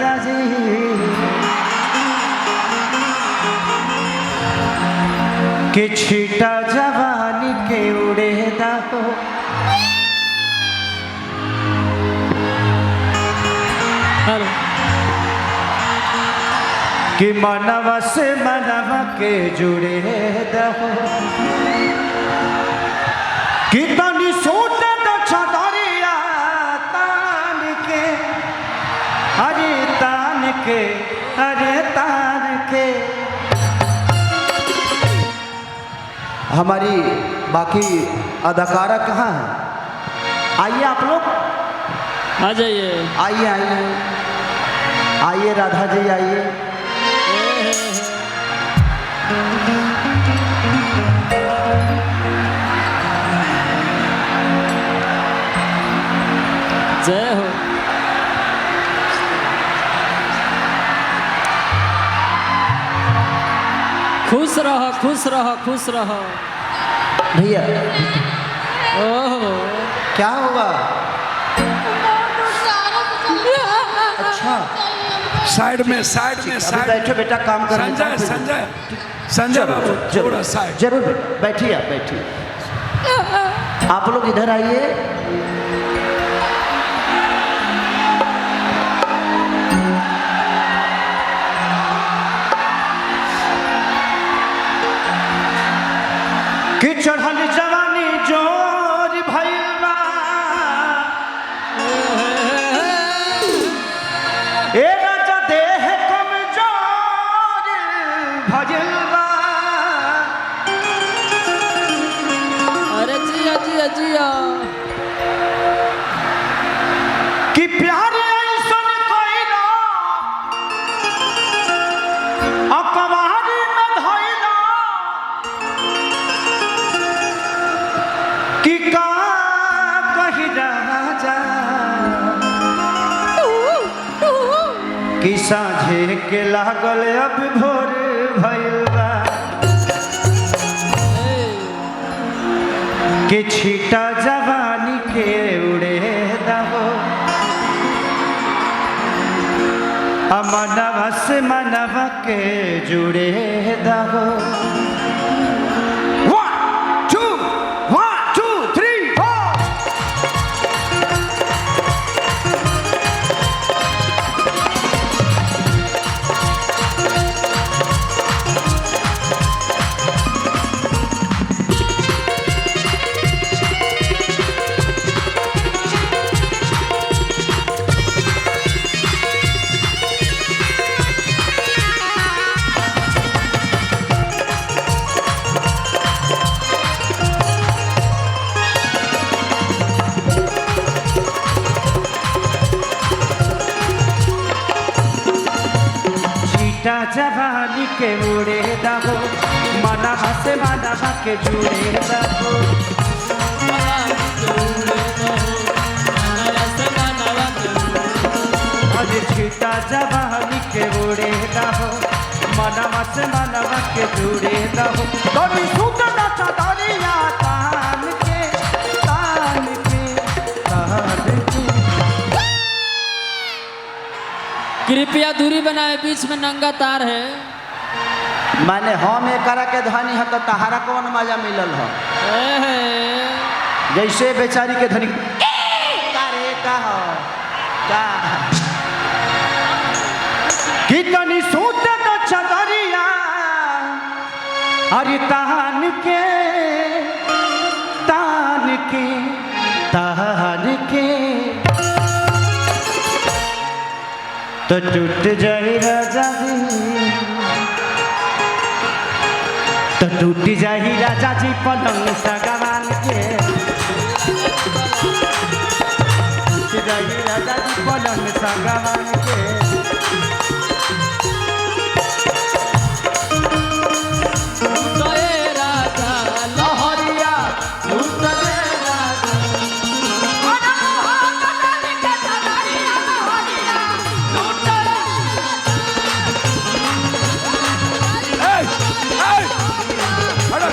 जी कि छीटा जवानी के उड़े दहो। हेलो। कि मनवा से मनवा के जुड़े दहो। कि तनी सूट द छदरिया तान के, अरे तान के, अरे तान के। हमारी बाकी अदाकारा कहाँ है? आइए आप लोग आ जाइए। आइए आइए आइए राधा जी आइए। जय हो। खुश रह, खुश रह, खुश रह। भैया ओहो। क्या हुआ? अच्छा साइड में, साइड में, अभी साइड। बैठो बेटा, काम कर संजय, संजय, संजय बाबू थोड़ा साइड। जरूर बेटा, बैठिए आप, बैठिए आप लोग इधर आइए। कि चढ़ल जवानी जोर भइल बा, ए राजा देह कमजोर भइल बा। अरे जिया जिया जिया। कि प्यार ऐसन कइला अकवारी में धइला, कि का कही राजा कि साँझे के लागल अब भोर भइल बा। कि छीटा जवानी के उड़े दहो, मनवा से मनवा के जुड़े दहो। 1 2 1 2 3 4। छीटा जवानी के उड़े दहो, मनवा से मनवा के जुड़े दहो। अरे छीटा जवानी के उड़े दहो, मनवा से मनवा के जुड़े दहो। तोरी सूत ना चदरिया तान के, तान के, तान के। कृपया दूरी बनाए, बीच में नंगा तार है। माने हम एकरा के धनी ह तो तहारा कौन मजा मिलल ह? जैसे बेचारी के धनी का रे का ह का कि तनी सूत न चदरिया अरे तान के, तान के, तान के, तो टूट जाए राजा जी, तो टूट जाही राजा जी पलंग सगवान के। टूट जाही राजा जी पलंग सगवान के। राजा लहरिया लूट ले राजा। ए, ए, हटो।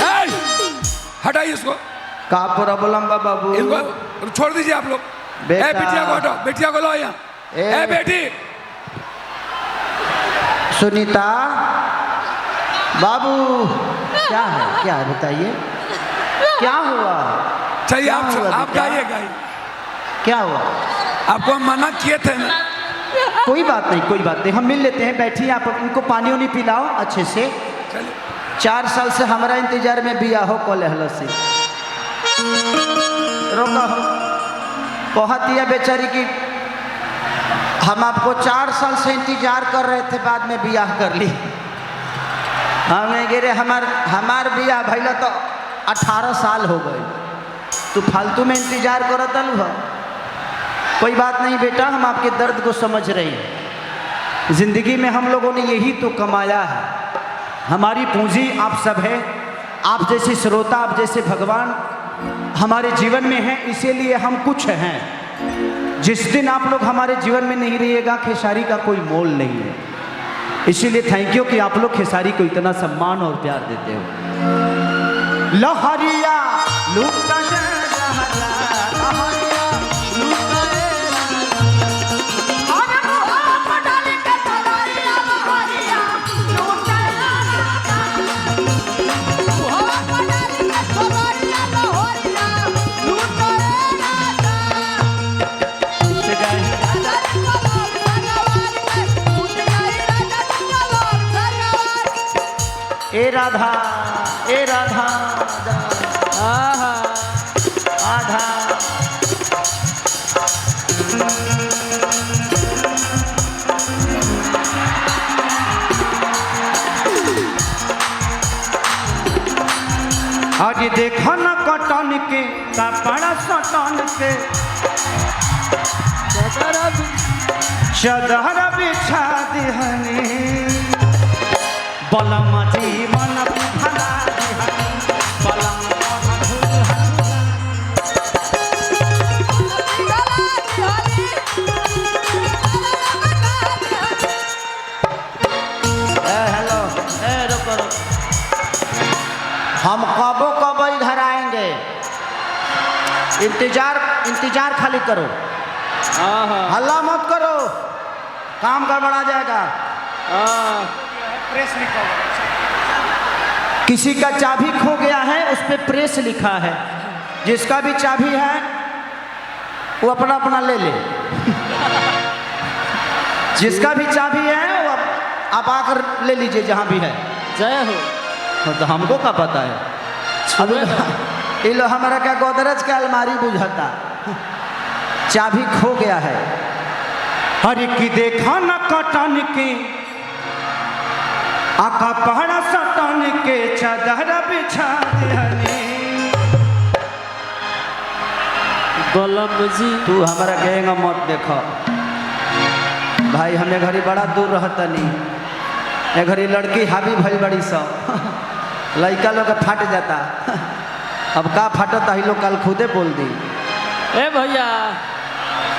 ए, हटाइए इसको। का प्रॉब्लम बा बाबू? इसको छोड़ दीजिए आप लोग। बेटा। ए बिटिया को हटाओ, बिटिया को लो यहाँ। ए। ए बेटी सुनीता बाबू, क्या है, क्या है बताइए, क्या हुआ? चाहिए क्या आप हुआ आप बेटा? गाइए गाइए। क्या हुआ? आपको हम मना किए थे ना। कोई बात नहीं, कोई बात नहीं, हम मिल लेते हैं। बैठिए आप, इनको पानी उनी पिलाओ अच्छे से। चलिए। 4 साल से हमारा इंतजार में बिया हो कोले से रोका हो कहती है बेचारी की हम आपको 4 साल से इंतजार कर रहे थे, बाद में बियाह कर ली। हमें गिरे हमार हमार बियाह भैला तो 18 साल हो गए, तू फालतू में इंतजार करत हो। कोई बात नहीं बेटा, हम आपके दर्द को समझ रहे हैं। ज़िंदगी में हम लोगों ने यही तो कमाया है, हमारी पूंजी आप सब है। आप जैसे श्रोता, आप जैसे भगवान हमारे जीवन में हैं, इसीलिए हम कुछ हैं। जिस दिन आप लोग हमारे जीवन में नहीं रहिएगा, खेसारी का कोई मोल नहीं है। इसीलिए thank you कि आप लोग खेसारी को इतना सम्मान और प्यार देते हो। लहरिया लूटा जा लहरिया लूटा अरे मुहा पटाली के तोरिया लहरिया लूटा राजा, मुहा पटाली के तोरिया लहरिया लूटा राजा। राजा कलोर सगवार के टूट जाई, राजा कलोर सगवार। ए राधा, ए राधा, आहा राधा। आज देखो न कटन के कपड़ा सटन के चदर बिछा दिहनी, बलम जीवन पिघला दिहनी, बलम हेलो, ए रुको रुको, हम कबो कबो इधर आएंगे, इंतजार इंतजार खाली करो, आहा हल्ला मत करो, काम गड़बड़ा जाएगा। आहा किसी का चाबी खो गया है, उस पर प्रेस लिखा है, जिसका भी चाबी है वो अपना अपना ले ले। जिसका भी चाबी है वो आप आकर ले लीजिए जहाँ भी है। जय हो। हाँ, तो हमको क्या पता है। अब ये लो हमारा क्या गोदरेज के अलमारी बुझाता, चाबी खो गया है। हर की देखा न कटन के आका पहाड़ा सटन के चादर बिछा दिहनी। बलम जी तू हमारा गैंग मत देख भाई, हमें घड़ी बड़ा दूर रहतनी, ए घड़ी लड़की हावी भइल बड़ी सब, लड़का लोग के फाट जाता। अब का फाटता ही लोग कल खुदे बोल दी। ए भैया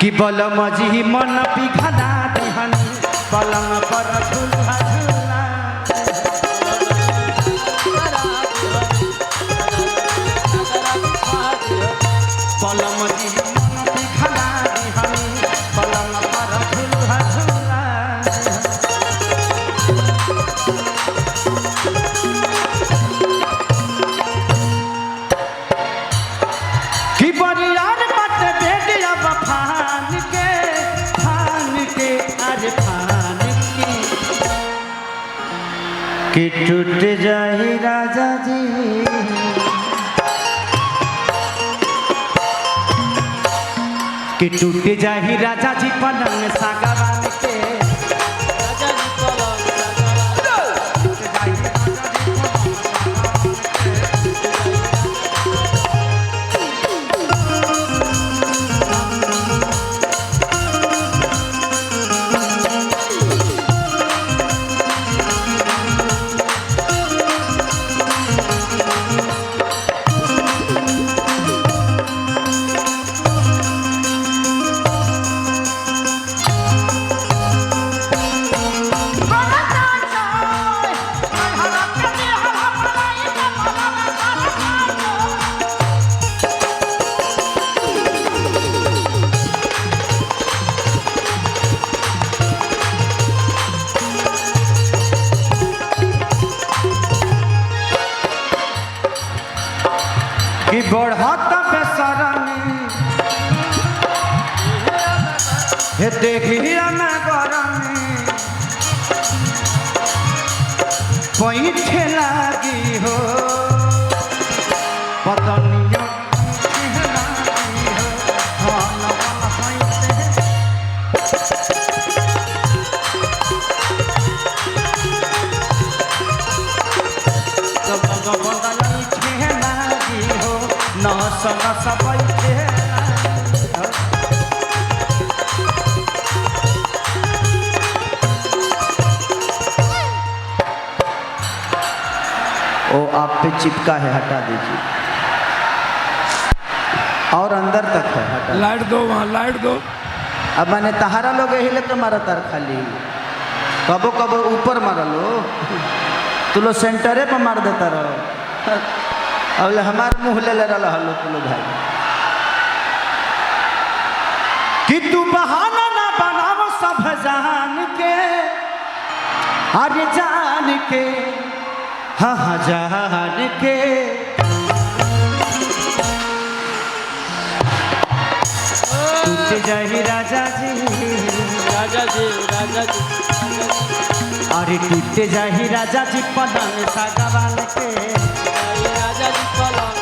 कि बलम जी मन पिघला दिहनी, पलंग पर झूला झूला। बलम जी मन पिघला दिहनी, पलंग पर झूला झूला। कि बरियार मत बेटिया फान के, फान के, अरे फान के, कि टूट जाही राजा जी, कि टूट जाही राजा जी पलंग सागवान के। राजा जी पलंग सगवार। टूट जाही राजा जी पलंग सागवान के। हे देखिया में गरमी पैठे लागी हो बदनिया पैठे लागी हो धन बन सैते। जब जब बैठे लागी हो नस नस बैठे लागी हो। ओ आप पे चिपका है, हटा दीजिए। और अंदर तक है, हटा। लाइट दो वहाँ, लाइट दो। अब मैंने तहारा लोग यही लेके मारा तार खाली कबो कबो ऊपर मारलो, तू लोग सेंटरे पर मार देता रहो। अब ले हमार मुँह ले ले रहा हलो तू लोग भाई कि तू बहाना ना बनाओ सब जान के, अरे जान के, हाँ हाँ जान के। टूट जाही राजा जी, राजा जी, राजा जी, अरे टूट जाही राजा जी पलंग सागवान के, राजा जी पलंग,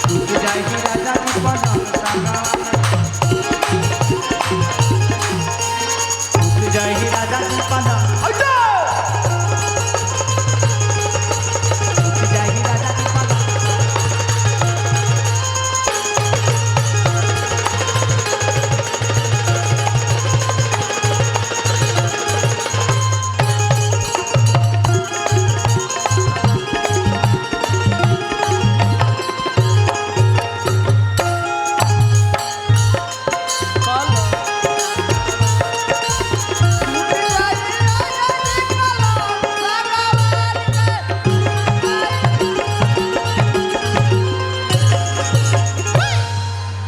टूट जाही राजा जी पलंग सागवान के, टूट जाही राजा जी पलंग, टूट जाही राजा जी पलंग। टूट जाई राजा जी पलंग सगवार के।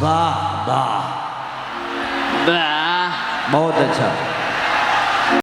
वाह वाह, वाह। बहुत अच्छा।